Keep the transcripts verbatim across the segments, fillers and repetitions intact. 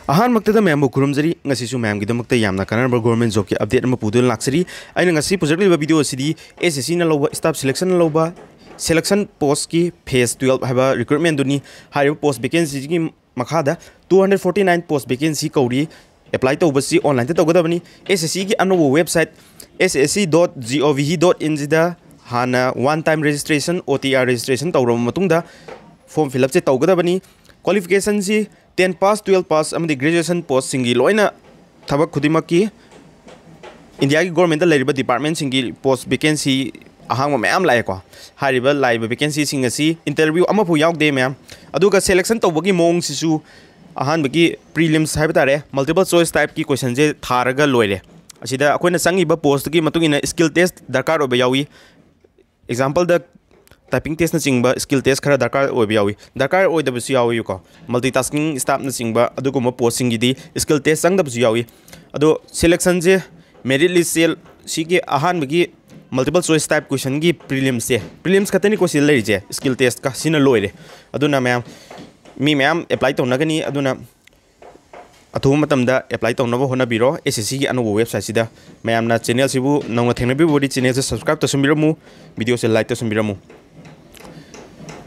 ꯑꯍꯥꯟꯕꯃꯛꯇꯗ ꯃꯌꯥꯝꯕꯨ ꯈꯨꯔꯨꯝꯖꯔꯤ꯫ ꯉꯁꯤꯁꯨ ꯃꯌꯥꯝꯒꯤꯗꯃꯛꯇ ꯌꯥꯝꯅ ꯀꯥꯟꯅꯔꯕ government jobꯀꯤ update ꯑꯃ ꯄꯨꯗꯨꯅ ꯂꯥꯛꯆꯔꯤ꯫ ꯑꯩꯅ ꯉꯁꯤ ꯄꯨꯖꯔꯛꯂꯤꯕ video ꯑꯁꯤꯗꯤ S S Cꯅ ꯂꯧꯕ, staff selectionꯅ ꯂꯧꯕ selection postꯀꯤ phase twelve ꯍꯥꯏꯕ recruitmentꯗꯨꯅꯤ꯫ ꯍꯥꯏꯔꯤꯕ post vacancyꯒꯤ ꯃꯈꯥꯗ two hundred forty nine post vacancy ꯀꯧꯔꯤ꯫ Apply ꯇꯧꯕꯁꯤ onlineꯗ ꯇꯧꯒꯗꯕꯅꯤ꯫ S S Cꯒꯤ ꯑꯅꯧꯕ website S S C dot G O V dot inꯁꯤꯗ ꯍꯥꯟꯅ one time registration, O T R registration ꯇꯧꯔꯕ ꯃꯇꯨꯡꯗ form fill upꯁꯦ ꯇꯧꯒꯗꯕꯅꯤ꯫ Qualificationꯁꯤ ten pass, twelve pass ꯑꯃꯗꯤ graduation postꯁꯤꯡꯒꯤ ꯂꯣꯏꯅ ꯊꯕꯛ ꯈꯨꯗꯤꯡꯃꯛꯀꯤ Indiaꯒꯤ governmentꯇ ꯂꯩꯔꯤꯕ departmentꯁꯤꯡꯒꯤ post vacancy ꯑꯍꯥꯡꯕ ꯃꯌꯥꯝ ꯂꯥꯛꯑꯦꯀꯣ꯫ ꯍꯥꯏꯔꯤꯕ ꯂꯥꯛꯏꯕ vacancyꯁꯤꯡ ꯑꯁꯤ interview ꯑꯃꯐꯥꯎ ꯌꯥꯎꯗꯦ ꯃꯌꯥꯝ꯫ ꯑꯗꯨꯒ selection ꯇꯧꯕꯒꯤ ꯃꯑꯣꯡꯁꯤꯁꯨ ꯑꯍꯥꯟꯕꯒꯤ prelims ꯍꯥꯏꯕ ꯇꯥꯔꯦ, multiple choice typeꯀꯤ questionꯁꯦ ꯊꯥꯔꯒ ꯂꯣꯏꯔꯦ꯫ ꯑꯁꯤꯗ ꯑꯩꯈꯣꯏꯅ ꯆꯪꯉꯤꯕ postꯇꯨꯒꯤ ꯃꯇꯨꯡ ꯏꯟꯅ skill test ꯗꯔꯀꯥꯔ ꯑꯣꯏꯕ ꯌꯥꯎꯏ꯫ Exampleꯗ typing testꯅꯆꯤꯡꯕ skill test ꯈꯔ ꯗꯔꯀꯥꯔ ꯑꯣꯏꯕ ꯌꯥꯎꯏ꯫ ꯗꯔꯀꯥꯔ ꯑꯣꯏꯗꯕꯁꯨ ꯌꯥꯎꯏꯀꯣ, multitasking staffꯅꯆꯤꯡꯕ ꯑꯗꯨꯒꯨꯝꯕ postꯁꯤꯡꯒꯤꯗꯤ skill test ꯆꯪꯗꯕꯁꯨ ꯌꯥꯎꯏ꯫ ꯑꯗꯣ selectionꯁꯦ merit listꯁꯦ ꯁꯤꯒꯤ ꯑꯍꯥꯟꯕꯒꯤ multiple choice type questionꯒꯤ prelimsꯁꯦ, prelims ꯈꯛꯇꯅꯤꯀꯣ ꯁꯤꯗ ꯂꯩꯔꯤꯁꯦ skill testꯀ, ꯁꯤꯅ ꯂꯣꯏꯔꯦ꯫ ꯑꯗꯨꯅ ꯃꯌꯥꯝ, ꯃꯤ ꯃꯌꯥꯝ apply ꯇꯧꯅꯒꯅꯤ꯫ ꯑꯗꯨꯅ ꯑꯊꯨꯕ ꯃꯇꯝꯗ apply ꯇꯧꯅꯕ ꯍꯣꯠꯅꯕꯤꯔꯣ꯫ S S Cꯒꯤ ꯑꯅꯧꯕ websiteꯁꯤꯗ ꯃꯌꯥꯝꯅ channelꯁꯤꯕꯨ ꯅꯧꯅ ꯊꯦꯡꯅꯕꯤꯕ ꯑꯣꯏꯔꯗꯤ channelꯁꯦ subscribe ꯇꯧꯁꯟꯕꯤꯔꯝꯃꯨ, videoꯁꯦ like ꯇꯧꯁꯟꯕꯤꯔꯝꯃꯨ꯫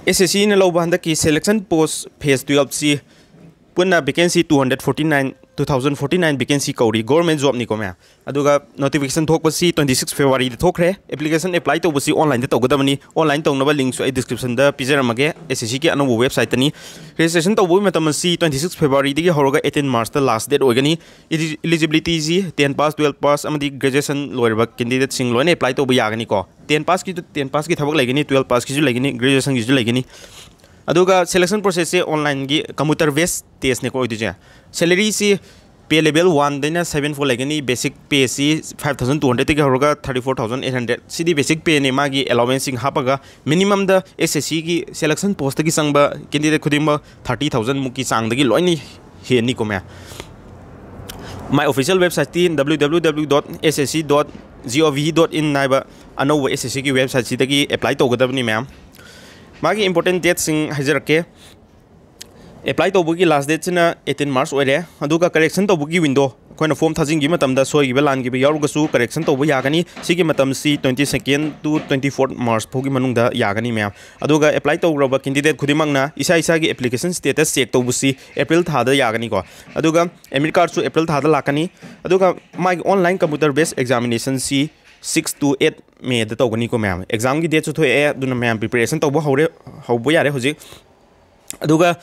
S S Cꯅ ꯂꯧꯕ ꯍꯟꯗꯛꯀꯤ selection post phase twelveꯁꯤ ꯄꯨꯟꯅ vacancy two hundred forty nine, two thousand forty nine vacancy ꯀꯧꯔꯤ, government jobꯅꯤꯀꯣ ꯃꯌꯥꯝ꯫ ꯑꯗꯨꯒ notification ꯊꯣꯛꯄꯁꯤ twenty six Februaryꯗ ꯊꯣꯛꯈ꯭ꯔꯦ꯫ Application apply ꯇꯧꯕꯁꯤ onlineꯗ ꯇꯧꯒꯗꯕꯅꯤ꯫ Online ꯇꯧꯅꯕ linkꯁꯨ ꯑꯩ descriptionꯗ ꯄꯤꯖꯔꯝꯃꯒꯦ꯫ S S Cꯒꯤ ꯑꯅꯧꯕ websiteꯇꯅꯤ꯫ Registration ꯇꯧꯕꯒꯤ ꯃꯇꯝ ꯑꯁꯤ twenty six Februaryꯗꯒꯤ ꯍꯧꯔꯒ eighteen Marchꯇ last date ꯑꯣꯏꯒꯅꯤ꯫ Eli-, eligibilityꯁꯤ ten pass, twelve pass ꯑꯃꯗꯤ graduation ꯂꯣꯏꯔꯕ candidateꯁꯤꯡ ꯂꯣꯏꯅ apply ꯇꯧꯕ ꯌꯥꯒꯅꯤꯀꯣ꯫ Ten passꯀꯤ, ten passꯀꯤ ꯊꯕꯛ ꯂꯩꯒꯅꯤ, twelve passꯀꯤꯁꯨ ꯂꯩꯒꯅꯤ, graduationꯒꯤꯁꯨ ꯂꯩꯒꯅꯤ꯫ ꯑꯗꯨꯒ selection processꯁꯦ onlineꯒꯤ computer based testꯅꯤꯀꯣ ꯑꯣꯏꯗꯣꯏꯁꯦ꯫ Salaryꯁꯤ pay level oneꯗꯩꯅ seven ꯐꯥꯎ ꯂꯩꯒꯅꯤ꯫ Basic payꯁꯤ five thousand two hundredꯗꯒꯤ ꯍꯧꯔꯒ thirty four thousand eight hundred꯫ ꯁꯤꯗꯤ basic payꯅꯤ, ꯃꯥꯒꯤ allowanceꯁꯤꯡ ꯍꯥꯞꯄꯒ꯫ Minimumꯗ S S Cꯒꯤ selection postꯇꯒꯤ ꯆꯪꯕ candidate ꯈꯨꯗꯤꯡꯃꯛ thirty thousand ꯃꯨꯛꯀꯤ ꯆꯥꯡꯗꯒꯤ ꯂꯣꯏꯅ ꯍꯦꯟꯅꯤꯀꯣ ꯃꯌꯥꯝ꯫ My official websiteꯇꯤ W W W dot S S C dot G O V dot in ꯍꯥꯏꯕ ꯑꯅꯧꯕ S S Cꯒꯤ websiteꯁꯤꯗꯒꯤ apply ꯇꯧꯒꯗꯕꯅꯤ ꯃꯌꯥꯝ꯫ ꯃꯥꯒꯤ important dateꯁꯤꯡ ꯍꯥꯏꯖꯔꯛꯀꯦ꯫ Apply ꯇꯧꯕꯒꯤ last dateꯁꯤꯅ eighteen March ꯑꯣꯏꯔꯦ꯫ ꯑꯗꯨꯒ correction ꯇꯧꯕꯒꯤ window, ꯑꯩꯈꯣꯏꯅ form ꯊꯥꯖꯤꯟꯈꯤꯕ ꯃꯇꯝꯗ ꯁꯣꯏꯈꯤꯕ ꯂꯥꯟꯈꯤꯕ ꯌꯥꯎꯔꯒꯁꯨ correction ꯇꯧꯕ ꯌꯥꯒꯅꯤ꯫ ꯁꯤꯒꯤ ꯃꯇꯝꯁꯤ twenty second to twenty fourth March ꯐꯥꯎꯒꯤ ꯃꯅꯨꯡꯗ ꯌꯥꯒꯅꯤ ꯃꯌꯥꯝ꯫ ꯑꯗꯨꯒ apply ꯇꯧꯈ꯭ꯔꯕ candidate ꯈꯨꯗꯤꯡꯃꯛꯅ ꯏꯁꯥ ꯏꯁꯥꯒꯤ application status check ꯇꯧꯕꯁꯤ April ꯊꯥꯗ ꯌꯥꯒꯅꯤꯀꯣ꯫ ꯑꯗꯨꯒ admit cardꯁꯨ April ꯊꯥꯗ ꯂꯥꯛꯀꯅꯤ꯫ ꯑꯗꯨꯒ ꯃꯥꯒꯤ online computer based examinationꯁꯤ six to eight Mayꯗ ꯇꯧꯒꯅꯤꯀꯣ ꯃꯌꯥꯝ꯫ Examꯒꯤ dateꯁꯨ ꯊꯣꯛꯑꯦ, ꯑꯗꯨꯅ ꯃꯌꯥꯝ preparation ꯇꯧꯕ ꯍꯧꯔꯦ, ꯍꯧꯕ ꯌꯥꯔꯦ ꯍꯧꯖꯤꯛ꯫ ꯑꯗꯨꯒ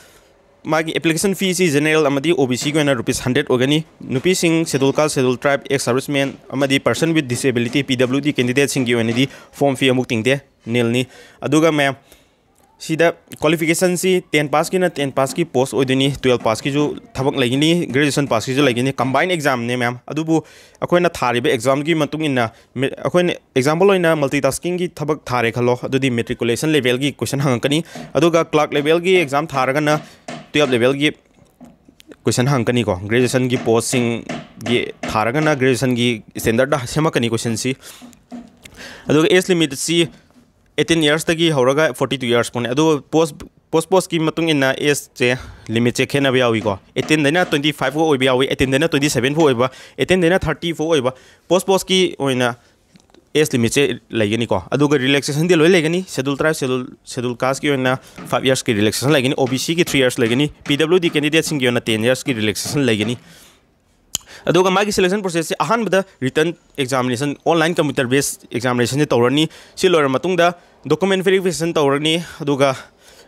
ꯃꯥꯒꯤ application feeꯁꯤ general ꯑꯃꯗꯤ OBCꯒꯤ ꯑꯣꯏꯅ rupees hundred ꯑꯣꯏꯒꯅꯤ꯫ ꯅꯨꯄꯤꯁꯤꯡ, schedule caste, schedule tribe, ex serviceman ꯑꯃꯗꯤ person with disability, PWD candidateꯁꯤꯡꯒꯤ ꯑꯣꯏꯅꯗꯤ form fee ꯑꯃꯨꯛ ꯇꯤꯡꯗꯦ, nilꯅꯤ꯫ ꯑꯗꯨꯒ ꯃꯌꯥꯝ, ꯁꯤꯗ qualificationꯁꯤ ten passꯀꯤꯅ ten passꯀꯤ post ꯑꯣꯏꯗꯣꯏꯅꯤ, twelve passꯀꯤꯁꯨ ꯊꯕꯛ ꯂꯩꯒꯅꯤ, graduation passꯀꯤꯁꯨ ꯂꯩꯒꯅꯤ, combined examꯅꯦ ꯃꯌꯥꯝ꯫ ꯑꯗꯨꯕꯨ ꯑꯩꯈꯣꯏꯅ ꯊꯥꯔꯤꯕ examꯒꯤ ꯃꯇꯨꯡ ꯏꯟꯅ, ꯃꯦ-, ꯑꯩꯈꯣꯏꯅ example ꯑꯣꯏꯅ multitaskingꯒꯤ ꯊꯕꯛ ꯊꯥꯔꯦ ꯈꯜꯂꯣ, ꯑꯗꯨꯗꯤ matriculation levelꯒꯤ question ꯍꯪꯉꯛꯀꯅꯤ꯫ ꯑꯗꯨꯒ clerk levelꯒꯤ exam ꯊꯥꯔꯒꯅ twelve levelꯒꯤ question ꯍꯪꯉꯛꯀꯅꯤꯀꯣ꯫ Graduationꯒꯤ postꯁꯤꯡꯒꯤ ꯊꯥꯔꯒꯅ graduationꯒꯤ standardꯗ ꯁꯦꯝꯃꯛꯀꯅꯤ questionꯁꯤ꯫ ꯑꯗꯨꯒ age limitꯁꯤ eighteen yearsꯇꯒꯤ ꯍꯧꯔꯒ forty two years ꯐꯥꯎꯅꯤ꯫ ꯑꯗꯨꯒ post, post postꯀꯤ ꯃꯇꯨꯡ ꯏꯟꯅ ageꯁꯦ, limitꯁꯦ ꯈꯦꯠꯅꯕ ꯌꯥꯎꯏꯀꯣ꯫ Eighteenꯗꯩꯅ twenty five ꯐꯥꯎ ꯑꯣꯏꯕ ꯌꯥꯎꯏ, eighteenꯗꯩꯅ twenty seven ꯐꯥꯎ ꯑꯣꯏꯕ, eighteenꯗꯩꯅ thirty ꯐꯥꯎ ꯑꯣꯏꯕ꯫ Post postꯀꯤ ꯑꯣꯏꯅ age limitꯁꯦ ꯂꯩꯒꯅꯤꯀꯣ꯫ ꯑꯗꯨꯒ relaxationꯗꯤ ꯂꯣꯏ ꯂꯩꯒꯅꯤ꯫ Schedule tribe, schedule, schedule casteꯀꯤ ꯑꯣꯏꯅ five yearsꯀꯤ relaxation ꯂꯩꯒꯅꯤ, OBCꯒꯤ three years ꯂꯩꯒꯅꯤ, PWD candidateꯁꯤꯡꯒꯤ ꯑꯣꯏꯅ ten yearsꯀꯤ relaxation ꯂꯩꯒꯅꯤ꯫ ꯑꯗꯨꯒ ꯃꯥꯒꯤ selection processꯁꯦ ꯑꯍꯥꯟꯕꯗ written examination, online computer based examinationꯁꯦ ꯇꯧꯔꯅꯤ꯫ ꯁꯤ ꯂꯣꯏꯔ ꯃꯇꯨꯡꯗ document verification ꯇꯧꯔꯅꯤ꯫ ꯑꯗꯨꯒ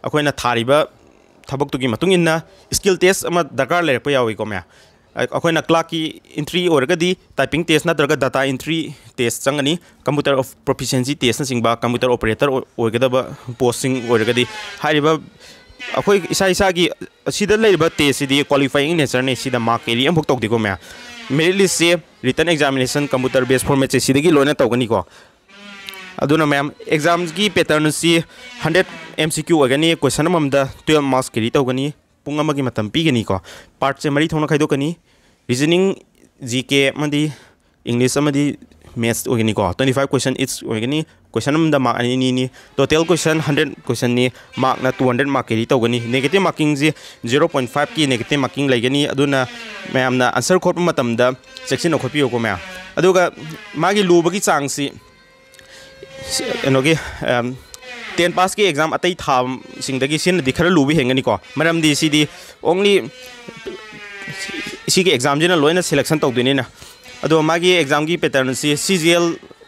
ꯑꯩꯈꯣꯏꯅ ꯊꯥꯔꯤꯕ ꯊꯕꯛꯇꯨꯒꯤ ꯃꯇꯨꯡ ꯏꯟꯅ skill test ꯑꯃ ꯗꯔꯀꯥꯔ ꯂꯩꯔꯛꯄ ꯌꯥꯎꯏꯀꯣ ꯃꯌꯥꯝ꯫ ꯑꯩꯈꯣꯏꯅ clerkꯀꯤ entry ꯑꯣꯏꯔꯒꯗꯤ typing test ꯅꯠꯇ꯭ꯔꯒ data entry test ꯆꯪꯒꯅꯤ, computer of proficiency testꯅꯆꯤꯡꯕ, computer operator ꯑꯣꯏ-, ꯑꯣꯏꯒꯗꯕ postꯁꯤꯡ ꯑꯣꯏꯔꯒꯗꯤ꯫ ꯍꯥꯏꯔꯤꯕ ꯑꯩꯈꯣꯏ ꯏꯁꯥ ꯏꯁꯥꯒꯤ ꯑꯁꯤꯗ ꯂꯩꯔꯤꯕ testꯁꯤꯗꯤ qualifying natureꯅꯤ, ꯁꯤꯗ mark carry ꯑꯃꯐꯥꯎ ꯇꯧꯗꯦꯀꯣ ꯃꯌꯥꯝ꯫ Merit listꯁꯦ written examination computer based formatꯁꯦ ꯁꯤꯗꯒꯤ ꯂꯣꯏꯅ ꯇꯧꯒꯅꯤꯀꯣ꯫ ꯑꯗꯨꯅ ꯃꯌꯥꯝ, examꯒꯤ patternꯁꯤ hundred MCQ ꯑꯣꯏꯒꯅꯤ, question ꯑꯃꯃꯝꯗ twelve marks carry ꯇꯧꯒꯅꯤ, ꯄꯨꯡ ꯑꯃꯒꯤ ꯃꯇꯝ ꯄꯤꯒꯅꯤꯀꯣ꯫ Partꯁꯦ ꯃꯔꯤ ꯊꯣꯛꯅ ꯈꯥꯏꯗꯣꯛꯀꯅꯤ: reasoning, GK ꯑꯃꯗꯤ English ꯑꯃꯗꯤ maths ꯑꯣꯏꯒꯅꯤꯀꯣ꯫ Twenty five question each ꯑꯣꯏꯒꯅꯤ꯫ ꯀꯣꯏꯁꯟ ꯑꯃꯗ ꯃꯥꯔꯛ ꯑꯅꯤ ꯑꯅꯤꯅꯤ꯫ ꯇꯣꯇꯦꯜ ꯀꯣꯏꯁꯟ ꯍꯟꯗ꯭ꯔꯦꯠ ꯀꯣꯏꯁꯟꯅꯤ꯫ ꯃꯥꯔꯛꯅ ꯇꯨ ꯍꯟꯗ꯭ꯔꯦꯠ ꯃꯥꯔꯛ ꯀꯦꯔꯤ ꯇꯧꯒꯅꯤ꯫ ꯅꯦꯒꯦꯇꯤꯞ ꯃꯥꯔꯀꯤꯡꯁꯤ ꯖꯤꯔꯣ ꯄꯣꯏꯟ ꯐꯥꯏꯚꯀꯤ ꯅꯦꯒꯦꯇꯤꯞ ꯃꯥꯔꯀꯤꯡ ꯂꯩꯒꯅꯤ꯫ ꯑꯗꯨꯅ ꯃꯌꯥꯝꯅ ꯑꯟꯁꯔ ꯈꯣꯠꯄ ꯃꯇꯝꯗ ꯆꯦꯛꯁꯤꯟꯅ ꯈꯣꯠꯄꯤꯌꯨꯀꯣ ꯃꯌꯥꯝ꯫ ꯑꯗꯨꯒ ꯃꯥꯒꯤ ꯂꯨꯕꯒꯤ ꯆꯥꯡꯁꯤ ꯀꯩꯅꯣꯒꯤ ꯇꯦꯟ ꯄꯥꯁꯀꯤ ꯑꯦꯛꯖꯥꯝ ꯑꯇꯩ ꯊꯥꯁꯤꯡꯗꯒꯤ ꯁꯤꯅꯗꯤ ꯈꯔ ꯂꯨꯕ ꯍꯦꯟꯒꯅꯤꯀꯣ꯫ ꯃꯔꯝꯗꯤ ꯁꯤꯗꯤ ꯑꯣꯡꯂꯤ ꯁꯤꯒꯤ ꯑꯦꯛꯖꯥꯝꯁꯤꯅ ꯂꯣꯏꯅ ꯁꯦꯂꯦꯛꯁꯟ ꯇꯧꯗꯣꯏꯅꯤꯅ꯫ ꯑꯗꯣ ꯃꯥꯒꯤ ꯑꯦꯛꯖꯥꯝꯒꯤ ꯄꯦꯇꯔꯟꯁꯤ C G L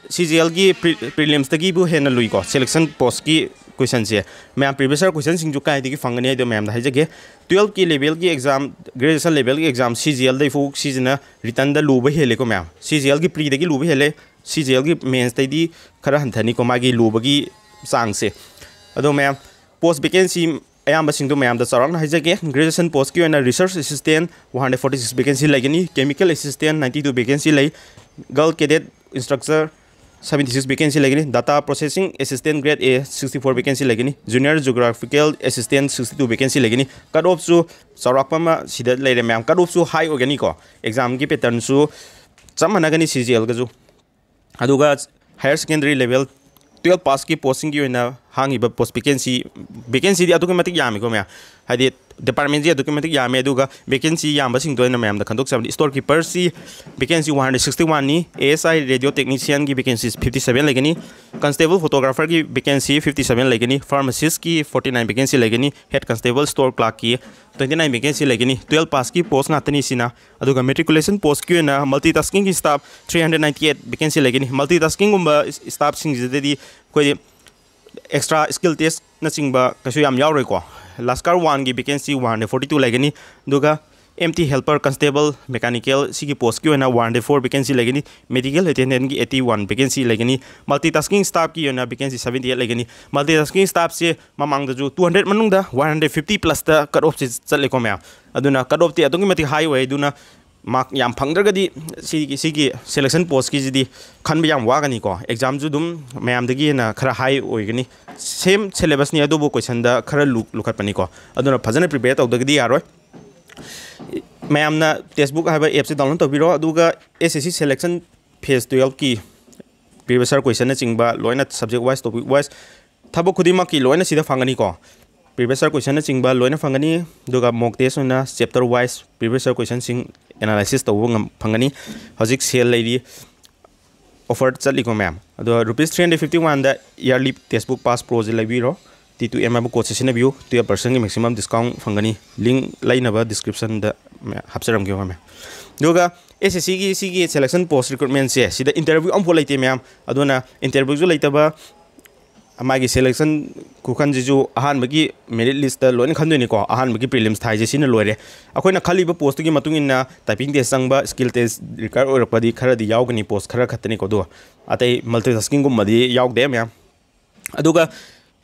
C G ꯑꯦꯜꯒꯤ ꯄ꯭ꯔꯤꯂꯤꯝꯁꯇꯒꯤꯕꯨ ꯍꯦꯟꯅ ꯂꯨꯏꯀꯣ ꯁꯦꯂꯦꯛꯁꯟ ꯄꯣꯁꯀꯤ ꯀꯣꯏꯁꯟꯁꯦ꯫ ꯃꯌꯥꯝ ꯄ꯭ꯔꯤꯚꯤꯌꯁ ꯌꯔ ꯀꯣꯏꯁꯟꯁꯤꯡꯁꯨ ꯀꯥꯏꯗꯒꯤ ꯐꯪꯒꯅꯤ ꯍꯥꯏꯗꯣ ꯃꯌꯥꯝꯗ ꯍꯥꯏꯖꯒꯦ꯫ ꯇꯨꯌꯦꯜꯞꯀꯤ ꯂꯦꯚꯦꯜꯒꯤ ꯑꯦꯛꯖꯥꯝ, ꯒ꯭ꯔꯦꯖꯨꯑꯦꯁꯟ ꯂꯦꯚꯦꯜꯒꯤ ꯑꯦꯛꯖꯥꯝ ꯁꯤ ꯖꯤ ꯑꯦꯜꯗꯩ ꯐꯥꯎ ꯁꯤꯁꯤꯅ ꯔꯤꯇꯟꯗ ꯂꯨꯕ ꯍꯦꯜꯂꯦꯀꯣ ꯃꯌꯥꯝ꯫ ꯁꯤ ꯖꯤ ꯑꯦꯜꯒꯤ ꯄ꯭ꯔꯤꯗꯒꯤ ꯂꯨꯕ ꯍꯦꯜꯂꯦ꯫ ꯁꯤ ꯖꯤ ꯑꯦꯜꯒꯤ ꯃꯦꯟꯁꯇꯩꯗꯤ ꯈꯔ ꯍꯟꯊꯅꯤꯀꯣ ꯃꯥꯒꯤ ꯂꯨꯕꯒꯤ ꯆꯥꯡꯁꯦ꯫ ꯑꯗꯣ ꯃꯌꯥꯝ ꯄꯣꯁ ꯚꯦꯀꯦꯟꯁꯤ ꯑꯌꯥꯝꯕꯁꯤꯡꯗꯣ ꯃꯌꯥꯝꯗ ꯆꯥꯎꯔꯥꯛꯅ ꯍꯥꯏꯖꯒꯦ꯫ ꯒ꯭ꯔꯦꯖꯨꯑꯦꯁꯟ ꯄꯣꯁꯀꯤ ꯑꯣꯏꯅ research assistant one hundred forty six vacancy ꯂꯩꯒꯅꯤ, chemical assistant ninety two vacancy ꯂꯩ, girl cadet instructor seventy six vacancy ꯂꯩꯒꯅꯤ, data processing assistant grade A sixty four vacancy ꯂꯩꯒꯅꯤ, junior geographical assistant sixty two vacancy ꯂꯩꯒꯅꯤ꯫ Cut ꯑꯣꯐꯁꯨ ꯆꯥꯎꯔꯥꯛꯄ ꯑꯃ ꯁꯤꯗ ꯂꯩꯔꯦ ꯃꯌꯥꯝ꯫ ꯀꯠ ꯑꯣꯐꯁꯨ ꯍꯥꯏ ꯑꯣꯏꯒꯅꯤꯀꯣ꯫ ꯑꯦꯛꯖꯥꯝꯒꯤ ꯄꯦꯇꯔꯟꯁꯨ ꯆꯞ ꯃꯥꯟꯅꯒꯅꯤ ꯁꯤ ꯖꯤ ꯑꯦꯜꯒꯁꯨ꯫ ꯑꯗꯨꯒ ꯍꯥꯌꯔ ꯁꯦꯀꯦꯟꯗꯔꯤ ꯂꯦꯚꯦꯜ ꯇꯨꯌꯦꯜꯞ ꯄꯥꯁꯀꯤ ꯄꯣꯁꯁꯤꯡꯒꯤ ꯑꯣꯏꯅ ꯍꯥꯡꯉꯤꯕ ꯄꯣꯁ ꯚꯦꯀꯦꯟꯁꯤ, ꯚꯦꯀꯦꯟꯁꯤꯗꯤ ꯑꯗꯨꯛꯀꯤ ꯃꯇꯤꯛ ꯌꯥꯝꯃꯤꯀꯣ ꯃꯌꯥꯝ꯫ ꯍꯥꯏꯗꯤ ꯗꯤꯄꯥꯔꯠꯃꯦꯟꯁꯤ ꯑꯗꯨꯛꯀꯤ ꯃꯇꯤꯛ ꯌꯥꯝꯃꯦ꯫ ꯑꯗꯨꯒ ꯚꯦꯀꯦꯟꯁꯤ ꯌꯥꯝꯕꯁꯤꯡꯗꯣ ꯑꯩꯅ ꯃꯌꯥꯝꯗ ꯈꯟꯗꯣꯛꯆꯕꯅꯤ꯫ ꯁ꯭ꯇꯣꯔ ꯀꯤꯄꯔꯁꯤ ꯚꯦꯀꯦꯟꯁꯤ ꯋꯥꯟ ꯍꯟꯗ꯭ꯔꯦꯠ ꯁꯤꯛꯁꯇꯤ ꯋꯥꯟꯅꯤ꯫ ꯑꯦ ꯑꯦꯁ ꯑꯥꯏ ꯔꯦꯗꯤꯑꯣ ꯇꯦꯛꯅꯤꯁꯤꯌꯟꯒꯤ ꯚꯦꯀꯦꯟꯁꯤ ꯐꯤꯐꯇꯤ ꯁꯕꯦꯟ ꯂꯩꯒꯅꯤ꯫ ꯀꯟꯁꯇꯦꯕꯜ ꯐꯣꯇꯣꯒ꯭ꯔꯥꯐꯔꯒꯤ ꯚꯦꯀꯦꯟꯁꯤ ꯐꯤꯐꯇꯤ ꯁꯕꯦꯟ ꯂꯩꯒꯅꯤ꯫ ꯐꯥꯔꯃꯥꯁꯤꯁꯀꯤ ꯐꯣꯔꯇꯤ ꯅꯥꯏꯟ ꯚꯦꯀꯦꯟꯁꯤ ꯂꯩꯒꯅꯤ꯫ ꯍꯦꯗ ꯀꯟꯁꯇꯦꯕꯜ ꯁ꯭ꯇꯣꯔ ꯀ꯭ꯂꯥꯔꯛꯀꯤ ꯇ꯭ꯋꯦꯟꯇꯤ ꯅꯥꯏꯟ ꯚꯦꯀꯦꯟꯁꯤ ꯂꯩꯒꯅꯤ꯫ ꯇꯨꯌꯦꯜꯞ ꯄꯥꯁꯀꯤ ꯄꯣꯁ ꯉꯥꯛꯇꯅꯤ ꯁꯤꯅ꯫ ꯑꯗꯨꯒ ꯃꯦꯇ꯭ꯔꯤꯀꯨꯂꯦꯁꯟ ꯄꯣꯁꯀꯤ ꯑꯣꯏꯅ ꯃꯜꯇꯤ ꯇꯥꯁꯀꯤꯡꯒꯤ staff three hundred ninety eight vacancy ꯂꯩꯒꯅꯤ꯫ ꯃꯜꯇꯤ ꯇꯥꯁꯀꯤꯡꯒꯨꯝꯕ ꯁ꯭ꯇꯥꯐꯁꯤꯡꯁꯤꯗꯗꯤ ꯑꯩꯈꯣꯏꯗꯤ ꯑꯦꯛꯁꯇ꯭ꯔꯥ ꯁ꯭ꯀꯤꯜ ꯇꯦꯁꯅꯆꯤꯡꯕ ꯀꯩꯁꯨ ꯌꯥꯝ ꯌꯥꯎꯔꯣꯏꯀꯣ꯫ ꯂꯥꯁꯀꯥꯔ ꯋꯥꯟꯒꯤ vacancy one hundred forty two ꯂꯩꯒꯅꯤ꯫ ꯑꯗꯨꯒ M T helper constable mechanical ꯁꯤꯒꯤ ꯄꯣꯁꯀꯤ ꯑꯣꯏꯅ ꯋꯥꯟ ꯍꯟꯗ꯭ꯔꯦꯠ ꯐꯣꯔ ꯚꯦꯀꯦꯟꯁꯤ ꯂꯩꯒꯅꯤ꯫ ꯃꯦꯗꯤꯀꯦꯜ ꯑꯦꯇꯦꯟꯗꯦꯟꯒꯤ ꯑꯩꯠꯇꯤ ꯋꯥꯟ ꯚꯦꯀꯦꯟꯁꯤ ꯂꯩꯒꯅꯤ꯫ ꯃꯜꯇꯤ ꯇꯥꯁꯀꯤꯡ ꯁ꯭ꯇꯥꯐꯀꯤ ꯑꯣꯏꯅ ꯚꯦꯀꯦꯟꯁꯤ ꯁꯕꯦꯟꯇꯤ ꯑꯩꯠ ꯂꯩꯒꯅꯤ꯫ ꯃꯜꯇꯤ ꯇꯥꯁꯀꯤꯡ ꯁ꯭ꯇꯥꯐꯁꯦ ꯃꯃꯥꯡꯗꯁꯨ ꯇꯨ ꯍꯟꯗ꯭ꯔꯦꯠ ꯃꯅꯨꯡꯗ ꯋꯥꯟ ꯍꯟꯗ꯭ꯔꯦꯠ ꯐꯤꯐꯇꯤ ꯄ꯭ꯂꯁꯇ ꯀꯠ ꯑꯣꯐꯁꯦ ꯆꯠꯂꯦꯀꯣ ꯃꯌꯥꯝ꯫ ꯑꯗꯨꯅ ꯀꯠ ꯑꯣꯐꯇꯤ ꯑꯗꯨꯛꯀꯤ ꯃꯇꯤꯛ ꯍꯥꯏ ꯑꯣꯏ꯫ ꯑꯗꯨꯅ ꯃꯥꯔꯛ ꯌꯥꯝ ꯐꯪꯗ꯭ꯔꯒꯗꯤ ꯁꯤꯒꯤ, ꯁꯤꯒꯤ ꯁꯦꯂꯦꯛꯁꯟ ꯄꯣꯁꯀꯤꯁꯤꯗꯤ ꯈꯟꯕ ꯌꯥꯝ ꯋꯥꯒꯅꯤꯀꯣ꯫ ꯑꯦꯛꯖꯥꯝꯁꯨ ꯑꯗꯨꯝ ꯃꯌꯥꯝꯗꯒꯤ ꯍꯦꯟꯅ ꯈꯔ ꯍꯥꯏ ꯑꯣꯏꯒꯅꯤ꯫ ꯁꯦꯝ ꯁꯦꯂꯦꯕꯁꯅꯤ ꯑꯗꯨꯕꯨ ꯀꯣꯏꯁꯟꯗ ꯈꯔ ꯂꯨ-, ꯂꯨꯈꯠꯄꯅꯤꯀꯣ꯫ ꯑꯗꯨꯅ ꯐꯖꯅ ꯄ꯭ꯔꯤꯄꯦꯌꯔ ꯇꯧꯗ꯭ꯔꯒꯗꯤ ꯌꯥꯔꯣꯏ꯫ ꯃꯌꯥꯝꯅ ꯇꯦꯛꯁꯕꯨꯛ ꯍꯥꯏꯕ ꯑꯦꯞꯁꯦ ꯗꯥꯎꯟꯂꯣꯗ ꯇꯧꯕꯤꯔꯣ꯫ ꯑꯗꯨꯒ S S C selection phase ꯇꯨꯌꯦꯜꯞꯀꯤ previous year question-ꯅꯆꯤꯡꯕ ꯂꯣꯏꯅ subject wise, topic wise, ꯊꯕꯛ ꯈꯨꯗꯤꯡꯃꯛꯀꯤ ꯂꯣꯏꯅ ꯁꯤꯗ ꯐꯪꯒꯅꯤꯀꯣ꯫ Previous year question-ꯅꯆꯤꯡꯕ ꯂꯣꯏꯅ ꯐꯪꯒꯅꯤ꯫ ꯑꯗꯨꯒ mock test ꯑꯣꯏꯅ chapter wise previous year question-ꯁꯤꯡ analysis ꯇꯧꯕ ꯉꯝ-, ꯐꯪꯒꯅꯤ꯫ ꯍꯧꯖꯤꯛ sale ꯂꯩꯔꯤ, offer ꯆꯠꯂꯤꯀꯣ ꯃꯌꯥꯝ꯫ ꯑꯗꯣ rupees three hundred fifty one-ꯗ yearly textbook Pass Pro-ꯁꯦ ꯂꯩꯕꯤꯔꯣ꯫ T two M ꯍꯥꯏꯕ code-ꯁꯦ ꯁꯤꯖꯤꯟꯅꯕꯤꯌꯨ, twelve percent-ꯒꯤ maximum discount ꯐꯪꯒꯅꯤ꯫ Link ꯂꯩꯅꯕ description-ꯗ ꯃꯌꯥꯝ ꯍꯥꯞꯆꯔꯝꯒꯦ ꯃꯌꯥꯝ꯫ ꯑꯗꯨꯒ S S C-ꯒꯤ ꯁꯤꯒꯤ selection post recruitment-ꯁꯦ ꯁꯤꯗ interview ꯑꯃꯐꯥꯎ ꯂꯩꯇꯦ ꯃꯌꯥꯝ꯫ ꯑꯗꯨꯅ interview-ꯁꯨ ꯂꯩꯇꯕ, ꯃꯥꯒꯤ selection ꯈꯨꯈꯟꯁꯤꯁꯨ ꯑꯍꯥꯟꯕꯒꯤ merit list-ꯇ ꯂꯣꯏꯅ ꯈꯟꯗꯣꯏꯅꯤꯀꯣ꯫ ꯑꯍꯥꯟꯕꯒꯤ prelims ꯊꯥꯏꯁꯦ ꯁꯤꯅ ꯂꯣꯏꯔꯦ꯫ ꯑꯩꯈꯣꯏꯅ ꯈꯜꯂꯤꯕ post-ꯇꯨꯒꯤ ꯃꯇꯨꯡ ꯏꯟꯅ typing test ꯆꯪꯕ, skill test require ꯑꯣꯏꯔꯛꯄꯗꯤ ꯈꯔꯗꯤ ꯌꯥꯎꯒꯅꯤ, post ꯈꯔ ꯈꯛꯇꯅꯤꯀꯣ꯫ ꯑꯗꯨꯒ ꯑꯇꯩ multitasking-ꯒꯨꯝꯕꯗꯤ ꯌꯥꯎꯗꯦ ꯃꯌꯥꯝ꯫ ꯑꯗꯨꯒ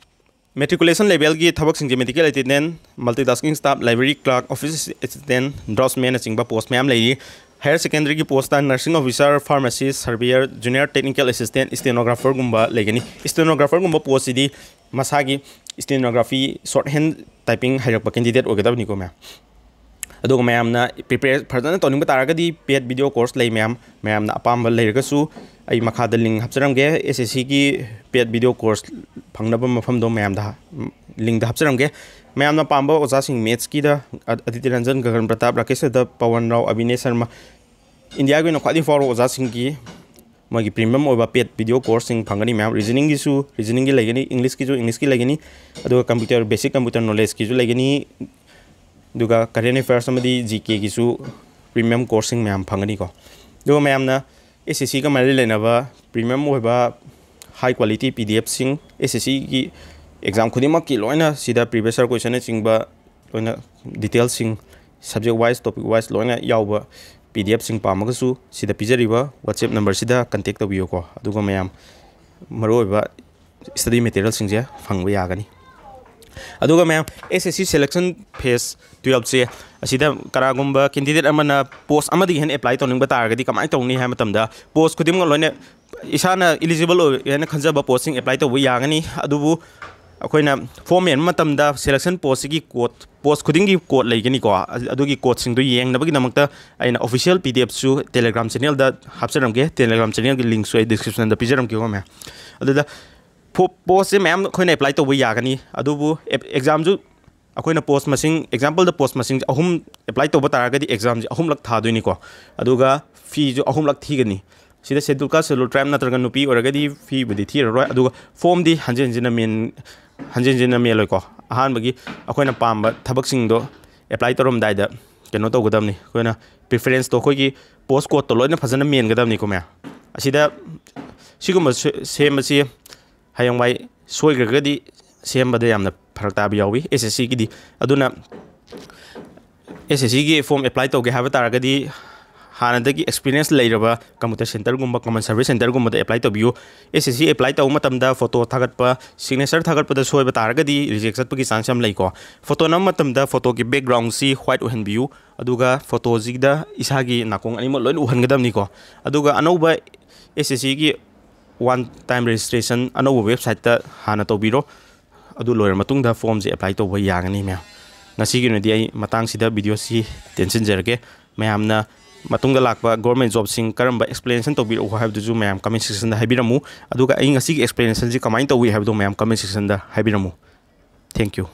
matriculation level-ꯒꯤ ꯊꯕꯛꯁꯤꯡꯁꯦ medical attendant, multitasking staff, library clerk, office assistant, draftsman-ꯅꯆꯤꯡꯕ post ꯃꯌꯥꯝ ꯂꯩꯔꯤ꯫ Higher secondary-ꯒꯤ post-ꯇ nursing officer, pharmacist, surveyor, junior technical assistant, stenographer-ꯒꯨꯝꯕ ꯂꯩꯒꯅꯤ꯫ Stenographer-ꯒꯨꯝꯕ post-ꯁꯤꯗꯤ ꯃꯁꯥꯒꯤ stenography, shorthand typing ꯍꯩꯔꯛꯄ candidate ꯑꯣꯏꯒꯗꯕꯅꯤꯀꯣ ꯃꯌꯥꯝ꯫ ꯑꯗꯨꯒ ꯃꯌꯥꯝꯅ prepare ꯐꯖꯅ ꯇꯧꯅꯤꯡꯕ ꯇꯥꯔꯒꯗꯤ paid video course ꯂꯩ ꯃꯌꯥꯝ꯫ ꯃꯌꯥꯝꯅ ꯑꯄꯥꯝꯕ ꯂꯩꯔꯒꯁꯨ ꯑꯩ ꯃꯈꯥꯗ link ꯍꯥꯞꯆꯔꯝꯒꯦ꯫ S S C-ꯒꯤ paid video course ꯐꯪꯅꯕ ꯃꯐꯝꯗꯣ ꯃꯌꯥꯝꯗ ꯍꯥ-, link-ꯗ ꯍꯥꯞꯆꯔꯝꯒꯦ꯫ ꯃꯌꯥꯝꯅ ꯄꯥꯝꯕ ꯑꯣꯖꯥꯁꯤꯡ maths-ꯀꯤꯗ ꯑ-, ꯑꯗꯤꯇꯤ ꯔꯟꯖꯟ, ꯒꯒꯟ ꯄ꯭ꯔꯇꯥꯞ, ꯔꯥꯀꯦꯁ ꯌꯥꯗꯕ, ꯄꯋꯟ ꯔꯥꯎ, ꯑꯕꯤꯅꯦꯁ ꯁꯔꯃ, India-ꯒꯤ ꯑꯣꯏꯅ ꯈ꯭ꯋꯥꯏꯗꯒꯤ ꯐꯥꯎꯔꯕ ꯑꯣꯖꯥꯁꯤꯡꯒꯤ ꯃꯣꯏꯒꯤ premium ꯑꯣꯏꯕ paid video course-ꯁꯤꯡ ꯐꯪꯒꯅꯤ ꯃꯌꯥꯝ꯫ Reasoning-ꯒꯤꯁꯨ, reasoning-ꯒꯤ ꯂꯩꯒꯅꯤ, English-ꯀꯤꯁꯨ, English-ꯀꯤ ꯂꯩꯒꯅꯤ, ꯑꯗꯨꯒ computer, basic computer knowledge-ꯀꯤꯁꯨ ꯂꯩꯒꯅꯤ, ꯑꯗꯨꯒ current affairs ꯑꯃꯗꯤ G K-ꯒꯤꯁꯨ premium course-ꯁꯤꯡ ꯃꯌꯥꯝ ꯐꯪꯒꯅꯤꯀꯣ꯫ ꯑꯗꯨꯒ ꯃꯌꯥꯝꯅ S S C-ꯒ ꯃꯔꯤ ꯂꯩꯅꯕ premium ꯑꯣꯏꯕ high quality P D F-ꯁꯤꯡ, S S C-ꯒꯤ exam ꯈꯨꯗꯤꯡꯃꯛꯀꯤ ꯂꯣꯏꯅ ꯁꯤꯗ previous year question-ꯅꯆꯤꯡꯕ ꯂꯣꯏꯅ details-ꯁꯤꯡ, subject wise, topic wise ꯂꯣꯏꯅ ꯌꯥꯎꯕ P D F-ꯁꯤꯡ ꯄꯥꯝꯃꯒꯁꯨ ꯁꯤꯗ ꯄꯤꯖꯔꯤꯕ WhatsApp number-ꯁꯤꯗ contact ꯇꯧꯕꯤꯌꯨꯀꯣ꯫ ꯑꯗꯨꯒ ꯃꯌꯥꯝ ꯃꯔꯨꯑꯣꯏꯕ study material-ꯁꯤꯡꯁꯦ ꯐꯪꯕ ꯌꯥꯒꯅꯤ꯫ ꯑꯗꯨꯒ ꯃꯌꯥꯝ, S S C selection phase twelve-ꯁꯦ ꯑꯁꯤꯗ ꯀꯅꯥꯒꯨꯝꯕ candidate ꯑꯃꯅ post ꯑꯃꯗꯒꯤ ꯍꯦꯟꯅ apply ꯇꯧꯅꯤꯡꯕ ꯇꯥꯔꯒꯗꯤ ꯀꯃꯥꯏꯅ ꯇꯧꯅꯤ ꯍꯥꯏꯕ ꯃꯇꯝꯗ, post ꯈꯨꯗꯤꯡꯃꯛ ꯂꯣꯏꯅ ꯏꯁꯥꯅ eligible ꯑꯣꯏ ꯍꯥꯏꯅ ꯈꯟꯖꯕ post-ꯁꯤꯡ apply ꯇꯧꯕ ꯌꯥꯒꯅꯤ꯫ ꯑꯗꯨꯕꯨ ꯑꯩꯈꯣꯏꯅ ꯐꯣꯝ ꯃꯦꯟꯕ ꯃꯇꯝꯗ selection postꯁꯤꯒꯤ code, post ꯈꯨꯗꯤꯡꯒꯤ code ꯂꯩꯒꯅꯤꯀꯣ꯫ ꯑꯗꯨꯒꯤ codeꯁꯤꯡꯗꯣ ꯌꯦꯡꯅꯕꯒꯤꯗꯃꯛꯇ ꯑꯩꯅ official P D F ꯁꯨ Telegram channelꯗ ꯍꯥꯞꯆꯔꯝꯒꯦ꯫ Telegram channelꯒꯤ linkꯁꯨ ꯑꯩ descriptionꯗ ꯄꯤꯖꯔꯝꯒꯦꯀꯣ ꯃꯌꯥꯝ꯫ ꯑꯗꯨꯗ ꯐꯣ-, postꯁꯦ ꯃꯌꯥꯝ ꯑꯩꯈꯣꯏꯅ apply ꯇꯧꯕ ꯌꯥꯒꯅꯤ, ꯑꯗꯨꯕꯨ ꯑꯦꯞ-, examꯁꯨ ꯑꯩꯈꯣꯏꯅ post ꯃꯁꯤꯡ, exampleꯗ post ꯃꯁꯤꯡ ꯑꯍꯨꯝ apply ꯇꯧꯕ ꯇꯥꯔꯒꯗꯤ examꯁꯦ ꯑꯍꯨꯝꯂꯛ ꯊꯥꯗꯣꯏꯅꯤꯀꯣ꯫ ꯑꯗꯨꯒ feeꯁꯨ ꯑꯍꯨꯝꯂꯛ ꯊꯤꯒꯅꯤ꯫ ꯁꯤꯗ schedule caste, schedule tribe ꯅꯠꯇ꯭ꯔꯒ ꯅꯨꯄꯤ ꯑꯣꯏꯔꯒꯗꯤ feeꯕꯨꯗꯤ ꯊꯤꯔꯔꯣꯏ, ꯑꯗꯨꯒ formꯗꯤ ꯍꯟꯖꯤꯟ ꯍꯟꯖꯤꯟꯅ ꯃꯦꯟ-, ꯍꯟꯖꯤꯟ ꯍꯟꯖꯤꯟꯅ ꯃꯦꯜꯂꯣꯏꯀꯣ꯫ ꯑꯍꯥꯟꯕꯒꯤ ꯑꯩꯈꯣꯏꯅ ꯄꯥꯝꯕ ꯊꯕꯛꯁꯤꯡꯗꯣ apply ꯇꯧꯔꯝꯗꯥꯏꯗ ꯀꯩꯅꯣ ꯇꯧꯒꯗꯕꯅꯤ, ꯑꯩꯈꯣꯏꯅ preferenceꯇꯣ ꯑꯩꯈꯣꯏꯒꯤ post codeꯇꯣ ꯂꯣꯏꯅ ꯐꯖꯅ ꯃꯦꯟꯒꯗꯕꯅꯤꯀꯣ ꯃꯌꯥꯝ꯫ ꯑꯁꯤꯗ ꯁꯤꯒꯨꯝꯕ ꯁꯦ-, ꯁꯦꯝꯕꯁꯤ ꯍꯌꯦꯡꯋꯥꯏ ꯁꯣꯏꯈ꯭ꯔꯒꯗꯤ ꯁꯦꯝꯕꯗ ꯌꯥꯝꯅ ꯐꯔꯛ ꯇꯥꯕ ꯌꯥꯎꯏ S S Cꯒꯤꯗꯤ꯫ ꯑꯗꯨꯅ S S Cꯒꯤ form apply ꯇꯧꯒꯦ ꯍꯥꯏꯕ ꯇꯥꯔꯒꯗꯤ ꯍꯥꯟꯅꯗꯒꯤ experience ꯂꯩꯔꯕ computer centreꯒꯨꯝꯕ, common service centreꯒꯨꯝꯕꯗ apply ꯇꯧꯕꯤꯌꯨ꯫ S S C apply ꯇꯧꯕ ꯃꯇꯝꯗ photo ꯊꯥꯒꯠꯄ, signature ꯊꯥꯒꯠꯄꯗ ꯁꯣꯏꯕ ꯇꯥꯔꯒꯗꯤ reject ꯆꯠꯄꯒꯤ chance ꯌꯥꯝ ꯂꯩꯀꯣ꯫ Photo ꯅꯝꯕ ꯃꯇꯝꯗ photoꯒꯤ backgroundꯁꯤ white ꯑꯣꯏꯍꯟꯕꯤꯌꯨ, ꯑꯗꯨꯒ photoꯁꯤꯗ ꯏꯁꯥꯒꯤ ꯅꯥꯀꯣꯡ ꯑꯅꯤꯃꯛ ꯂꯣꯏꯅ ꯎꯍꯟꯒꯗꯕꯅꯤꯀꯣ꯫ ꯑꯗꯨꯒ ꯑꯅꯧꯕ S S Cꯒꯤ one time registration ꯑꯅꯧꯕ websiteꯇ ꯍꯥꯟꯅ ꯇꯧꯕꯤꯔꯣ꯫ ꯑꯗꯨ ꯂꯣꯏꯔ ꯃꯇꯨꯡꯗ formꯁꯦ apply ꯇꯧꯕ ꯌꯥꯒꯅꯤ ꯃꯌꯥꯝ꯫ ꯉꯁꯤꯒꯤ ꯑꯣꯏꯅꯗꯤ ꯑꯩ ꯃꯇꯥꯡꯁꯤꯗ videoꯁꯤ ꯇꯦꯟꯁꯤꯟꯖꯔꯒꯦ꯫ ꯃꯌꯥꯝꯅ ꯃꯇꯨꯡꯗ ꯂꯥꯛꯄ government jobꯁꯤꯡ ꯀꯔꯝꯕ explanation ꯇꯧꯕꯤꯔꯛꯎ ꯍꯥꯏꯕꯗꯨꯁꯨ ꯃꯌꯥꯝ comment sectionꯗ ꯍꯥꯏꯕꯤꯔꯝꯃꯨ꯫ ꯑꯗꯨꯒ ꯑꯩ ꯉꯁꯤꯒꯤ explanationꯁꯤ ꯀꯃꯥꯏꯅ ꯇꯧꯏ ꯍꯥꯏꯕꯗꯣ ꯃꯌꯥꯝ comment sectionꯗ ꯍꯥꯏꯕꯤꯔꯝꯃꯨ꯫ Thank you꯫